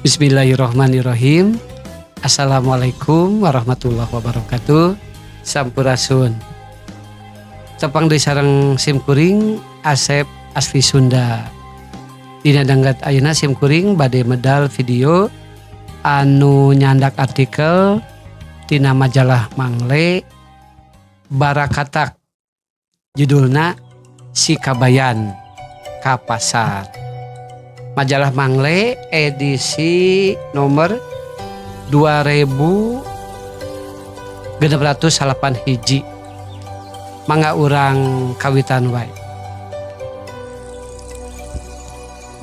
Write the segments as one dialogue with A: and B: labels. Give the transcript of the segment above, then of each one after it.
A: Bismillahirrahmanirrahim. Assalamualaikum warahmatullahi wabarakatuh. Sampurasun. Tepang deui sareng sim kuring Asep asli Sunda. Dina dangat ayeuna sim kuring bade medal video anu nyandak artikel tina majalah Mangle Barakatak, judulna Si Kabayan ka Pasar. Majalah Mangle edisi nomor 2681. Mangga urang kawitan wae.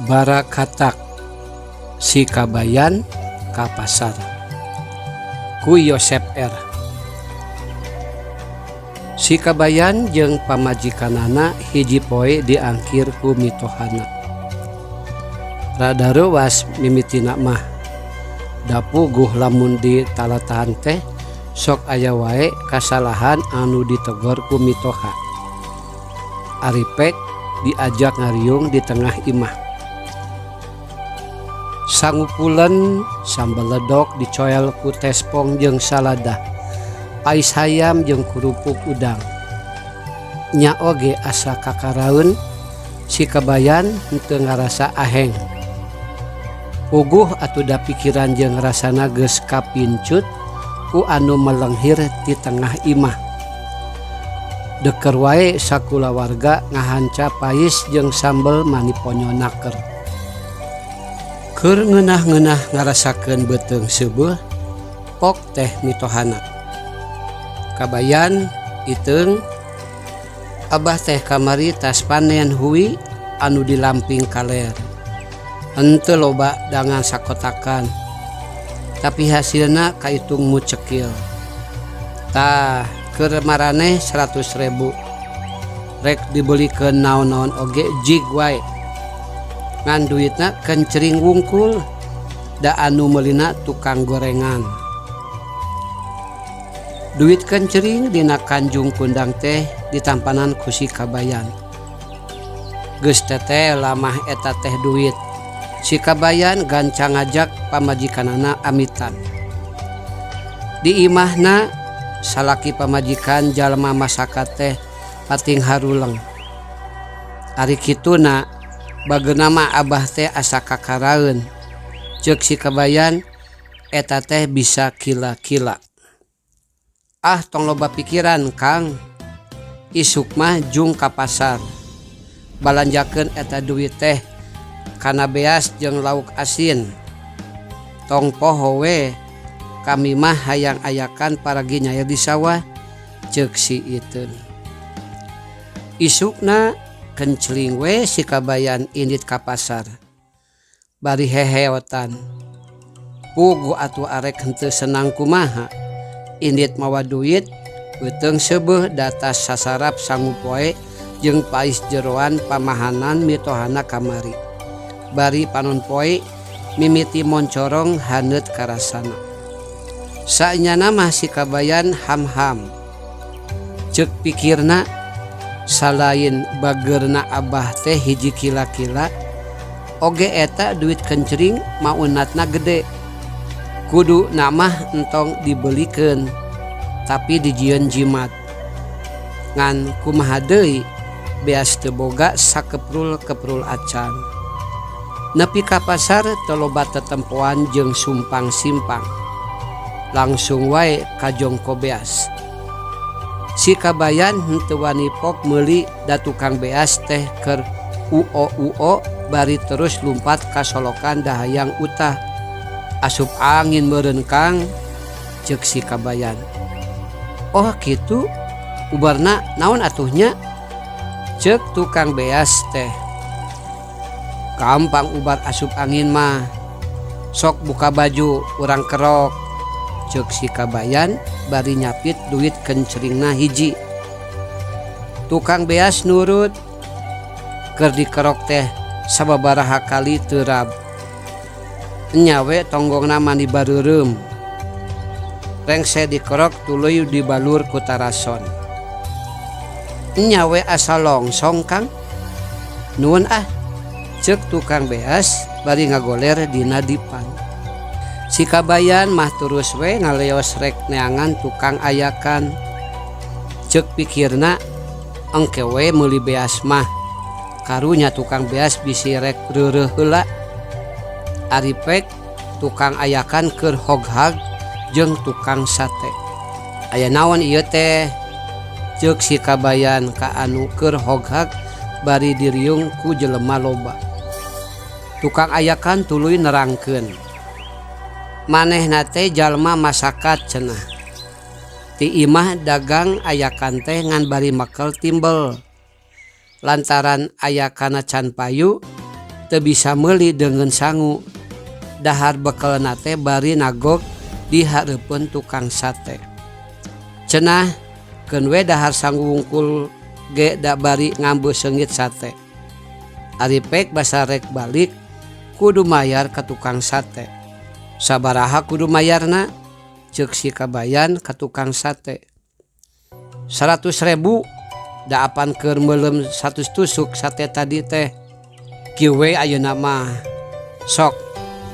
A: Barakatak Si Kabayan ka Pasar ku Yosep R. Si Kabayan jeung pamajikanana hiji poe diangkir ku mitohana. Rada reuwas mimitina mah, da puguh lamun ditalatahan teh sok aya wae kasalahan anu ditegor ku mitoha. Ari pek diajak ngariung di tengah imah. Sangu pulen, sambal ledok dicoel ku tespong jeung saladah, pais hayam jeung kerupuk udang. Nya oge asa kakaraeun si Kabayan henteu ngarasa aheng. Puguh atuh da pikiran jeung rasana geus kapincut ku anu melenghir di tengah imah. Deker wae sakulawarga ngahanca pais jeung sambel mani ponyo naker. Keur ngeunah-ngeunah ngarasakeun beuteung seubeuh, pok teh mitohana. Kabayan, Iteung, Abah teh kamari tas panen hui anu dilamping kaler. Henteu loba dangan sakotakan, tapi hasilna kaitung mucekil. Tah, keur maraneh 100.000. Rek dibelikeun naon-naon oge jig wae. Ngan duitna kencring wungkul, da anu meulina tukang gorengan. Duit kencring dina kanjung kundang teh ditampanan ku si Kabayan. Geus teteh lamah eta teh duit. Si Kabayan gancang ngajak pamajikanana amitan. Di imahna salaki pamajikan jalma masakan teh pating haruleng. Ari kituna bageuna mah Abah teh asa kakaraeun. Ceuk si Kabayan eta teh bisa kila-kila. Ah, tong loba pikiran, Kang. Isuk mah jung ka pasar. Balanjakeun eta duit teh kana beas jeung lauk asin. Tong poho we, kami mah hayang ayakan paragi nyair di sawah, ceuk si Iteung. Isukna kencling we si Kabayan indit ka pasar. Bari heheotan. Puguh atuh arek henteu senang kumaha. Indit mawa duit, beuteung seubeuh datas sasarap sangu poe jeung pais jeroan pamahanan mitohana kamari. Bari panon poe mimiti moncorong haneut karasana. Saenyana mah si Kabayan ham-ham. Ceuk pikirna, salain bageurna Abah teh hiji kila-kila, oge eta duit kencring maunatna gede. Kudu mah entong dibelikeun, tapi dijieun jimat. Ngan kumaha deui, beas teu boga sakeprul-keprul acan. Nepi ka pasar teu loba tetempoan jeung sumpang-simpang. Langsung wae ka jongko beas. Si Kabayan henteu wani pok meuli da tukang beas teh keur uo-uo bari terus lumpat ka solokan da hayang utah. Asup angin meureun, Kang, ceuk si Kabayan. Oh kitu, ubarna naon atuh nya? Ceuk tukang beas teh. Gampang ubar asup angin mah. Sok buka baju urang kerok, ceuk si Kabayan bari nyapit duit kencringna hiji. Tukang beas nurut. Keur dikerok teh sababaraha kali teu rab. Nya we tonggongna mani bareureum. Rengse dikerok tuluy dibalur ku tarason. Nya we asa longsong, Kang. Nuhun ah, ceuk tukang beas bari ngagoler dina dipan. Si Kabayan mah turus we ngaleos rek neangan tukang ayakan. Ceuk pikirna engke we meuli beas mah. Karunya tukang beas bisi rek reureuh heula. Ari pek tukang ayakan keur hoghag jeung tukang sate. Aya naon ieu teh? Ceuk si Kabayan ka anu keur hoghag bari diriung ku jelema loba. Tukang ayakan tuluy nerangkeun. Manehna teh jalma masakat cenah. Ti imah dagang ayakan teh ngan bari mekel timbel. Lantaran ayakanna can payu teu bisa meuli deungeun sangu. Dahar bekelna teh bari nagog di hareupeun tukang sate. Cenah keun we dahar sangu wungkul ge da bari ngambe seungit sate. Ari pek basa rek balik kudu mayar ka tukang sate. Sabaraha kudu mayarna? Ceuk si Kabayan ka tukang sate. 100.000 da apan keur meuleum 100 tusuk sate tadi teh. Kieu we ayeuna mah. Sok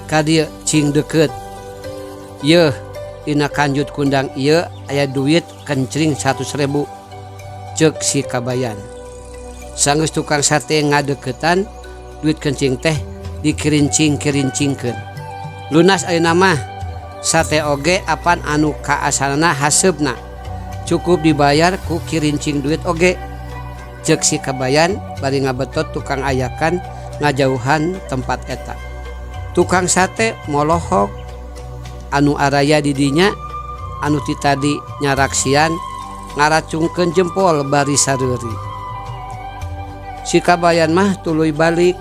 A: ka dieu cing deukeut. Yeuh dina kanjut kundang ieu aya duit kencring 100.000. Ceuk si Kabayan. Sanggeus tukang sate ngadeuketan duit kencing teh dikirincing-kirincingkeun. Lunas ayeuna mah sate oge apan anu kaasalna haseupna. Cukup dibayar ku kirincing duit oge. Ceuk si Kabayan bari ngabetot tukang ayakan ngajauhan tempat eta. Tukang sate molohok anu araya di dinya anu ti tadi nyaraksian ngaracungkeun jempol bari sareuri. Si Kabayan mah tuluy balik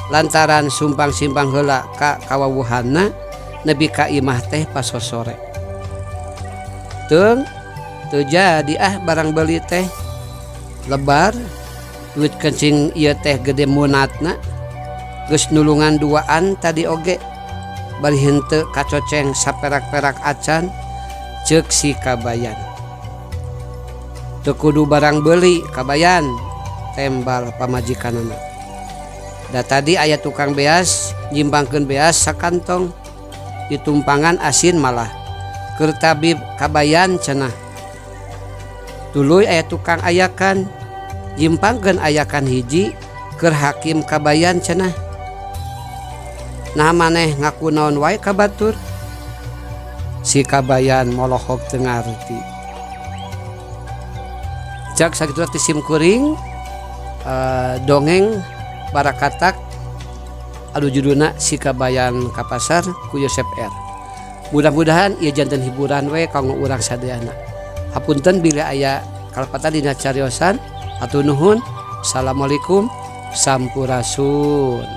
A: lantaran sumpang-simpang heula ka kawawuhanna nepi ka imah teh pasosore. Teung teu jadi ah barang beuli teh. Lebar duit kencing ieu teh gede munatna. Geus nulungan duaan tadi oge bari henteu kacoceng saperak-perak acan ceuk si Kabayan. Teu kudu barang beuli Kabayan tembal pamajikanana. Da tadi aya tukang beas nyimpangkeun beas sakantong ditumpangan asin malah keur tabib Kabayan cenah. Tuluy aya tukang ayakan nyimpangkeun ayakan hiji keur hakim Kabayan cenah. Nah maneh ngaku naon wae ka batur? Si Kabayan molohok teu ngarti. Cak sakitu ti sim kuring dongeng Barakatak anu judulna Si Kabayan ka Pasar ku Yosep R. Mudah-mudahan ieu janten hiburan we kanggo urang sadayana. Hapunten bilih aya kalepatan dina cariosan. Hatur nuhun. Assalamualaikum. Sampurasun.